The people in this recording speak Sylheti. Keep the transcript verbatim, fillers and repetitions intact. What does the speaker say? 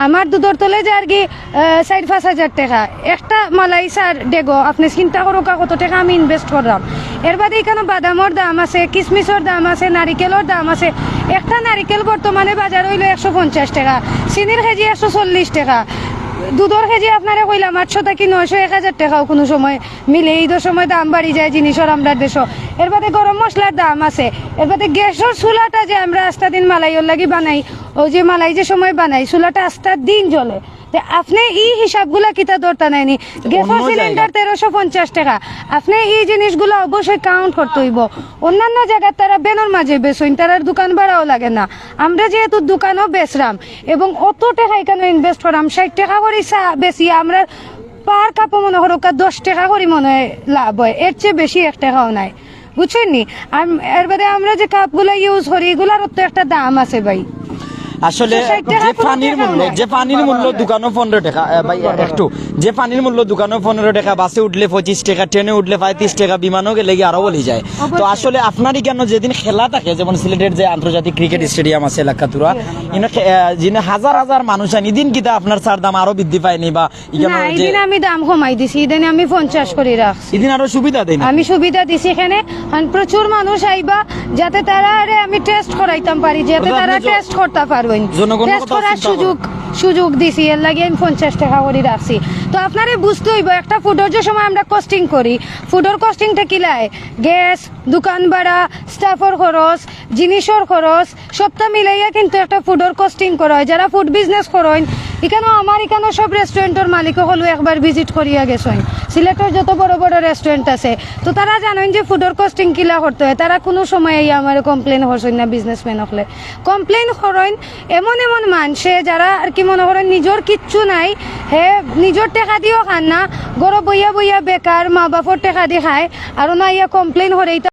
আমার দুধর তলে যার কি, আহ, চাইর পাঁচ হাজার টেকা। একটা মালাই চার ডেগো, আপনে চিন্তা করউক্কা কত টেকা আমি ইনভেস্ট করলাম। এর বাদে ইখানো বাদামর দাম আছে, কিসমিসর দাম আছে, নারিকেলর দাম আছে। একটা নারিকেল বর্তমানে বাজার অইলো একশো পঞ্চাশ টেকা, চিনির কেজি একশো চল্লিশ টেকা, দুধর কেজি আপনারে কইলাম আটশো থাকি নয়শো, এক হাজার টেকাও কুনু সময় মিলে। ইদর সময় দাম বাড়ি যায় জিনিসর আমরার দেশো। এর বাদে গরম মশলার দাম আছে, এর বাদে গ্যাসর চুলাটা যে আমরা আস্তা দিন মালাইর লাগি বানাই, অউ যে মালাই যে সময় বানাই, চুলাটা আস্তা দিন জ্বলে। তে আপনে ই হিসাবগুলা কিতা ধরতা নায়নি? গ্যাসর সিলিন্ডার তেরোশো পঞ্চাশ টেকা। আপনে ই জিনিসগুলা অবশ্যই কাউন্ট করতে অইবো। অন্যান্য জাগাত তারা ভ্যানর মাঝে বেচইন, তারার দোকান ভাড়াও লাগে না। আমরা যেহেতু দোকানো বেচরাম এবং অত টেকা ইখানো ইনভেস্ট করাম, ষাইট টেকা করি চা বেচিয়া আমরা পার কাপো মনো করউক্কা দশ টেকা করি মনে অয় লাভ অয়, এর চেয়ে বেশি এক টেকাও নায়, বুঝছইন নি? আম-, এর বাদে আমরা যে কাপগুলা ইউজ করি, ইগুলারও তো একটা দাম আছে ভাই। আসলে তো ষাইট টেকা যে কোনো পানির টেকাও মূল্য, নাই। যে পানির মূল্য দোকানো পনেরো টেকা, এ, ভাই, এ, একটু, যে পানির মূল্য দোকানো পনেরো টেকা, বাসে উঠলে পঁচিশ টেকা, ট্রেনে উঠলে পঁয়ত্রিশ টেকা, বিমানো গেলে গিয়া আরো বলি যায়। তো অবশ্যই। আসলে আপনার ইখানো যেদিন খেলা থাকে, যেমন সিলেটের যে আন্তর্জাতিক ক্রিকেট স্টেডিয়াম আছে লাক্কাতুরা, ইনো খে-, এ, যিনি হাজার হাজার মানুষ আইন, ইদিন কিতা আপনার চার দাম আরো বৃদ্ধি পায়নি বা ইখানো না, যে ইদিন আমি দাম কমাই দিছি, ইদিন আমি পঞ্চাশ করি রাখছি। ইদিন আরো সুবিধা দেয় না? আমি সুবিধা দিছি এখানে, কারণ প্রচুর মানুষ আইবা, যাতে তারারে আমি টেস্ট করাইতাম পারি, যাতে অর্থাৎ তারা আপনি জ-, টেস্ট করতা পারইন। জনগণর টেস্ট কথা করার চিন্তা সুযোগ, সুযোগ দিছি, এর লাগি আমি পঞ্চাশ টেকা করি রাখছি। তো আপনারে বুঝতে অইবো, একটা ফুডর যে সময় আমরা কস্টিং করি, ফুডর কস্টিংটা কিলায়? গ্যাস, দোকান ভাড়া, স্টাফর খরচ, জিনিসর খরচ, সবটা মিলাইয়া কিন্তু একটা ফুডর কস্টিং করা অয়। যারা ফুড বিজনেস করইন, ইখানো আমার ইখানো সব রেস্টুরেন্টর মালিক অকলউ একবার ভিজিট করিয়া গেছইন, সিলেটর যত বড় বড় রেস্টুরেন্ট আছে, তো তারা জানইন যে ফুডর কস্টিং কিলা করতে অয়। তারা কুনু সময় আইয়া আমারে কমপ্লেন করছইন না, বিজনেসম্যান অকলে কমপ্লেন করইন। এমন এমন মানষে যারা আর কি মনে করইন নিজর কিচ্ছু নাই, হে নিজর টেকা দিও খান না, ঘরো বইয়া বইয়া বেকার, মা বাপর টেকা দি খায়, আর অনো আইয়া কমপ্লেন করে।